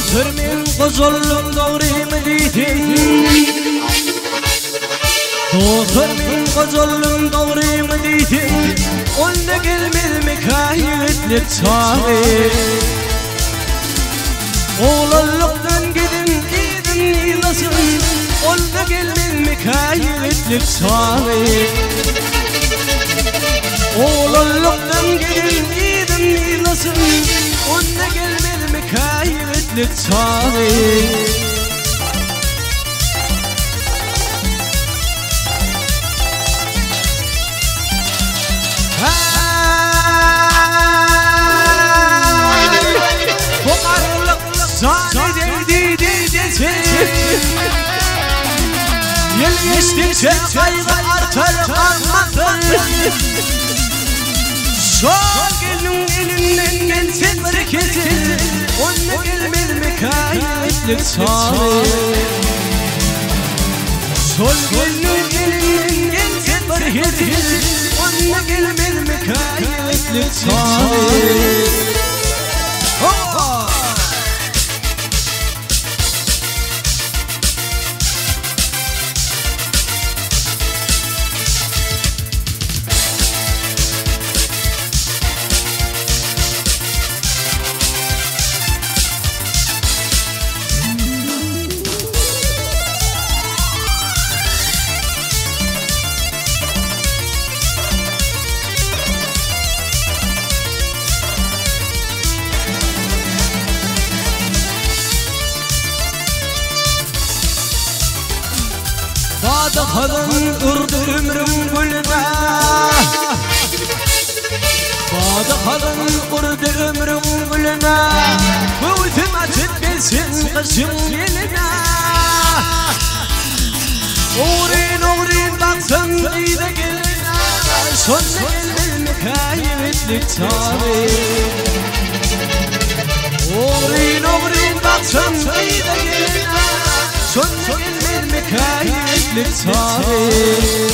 Dostlar men gojallym dogrymy diýseň Dostlar men gojallym dogrymy diýseň Onda gelmezmika ýigitlik çagy Oglanlykdan gidin yzyn yzlasyn Onda gelmezmika ýigitlik çagy Oglanlykdan gidin yzyn yzlasyn Onda gelmezmika ýigitlik çagy Bu garrylyk jany degdi diýdesi Ýyl geçdikçe gaýgy artar gam basar Şol gelniň elinden gelse bir kesel Onda gelmezmika ýigitlik çagy Şol gelniň elinden gelse bir hezil Onda gelmezmika ýigitlik çagy Bady hazan urdy ömrüň gülüne Bady hazan urdy ömrüň gülüne Göwsüm açyp gelsin gyşyň ýeline Ogryn ogryn baksaň yza geline Şonda gelmezmikä ýigitlik çagy Ogryn ogryn baksaň yza geline Şonda gelmezmikä ýigitlik çagy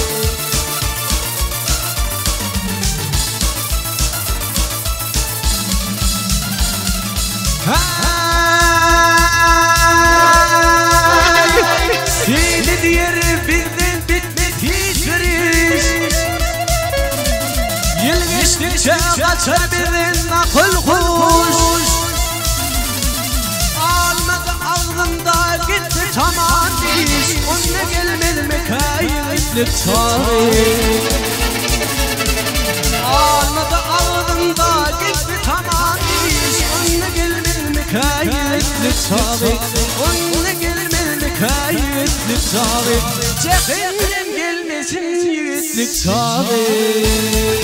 Seni diýer bizden bitmez hiç bir iş Ýyl geçdikçe gaçar bizden akyl huş Galmady agzymda gitdi tamam diş Onda gelmezmikä ýigitlik çagy Galmady agzymda gitdi tamam diş Onda gelmezmikä ýigitlik çagy Onda gelmezmikä ýigitlik çagy Jähennem gelmesin ýigitlik çagy.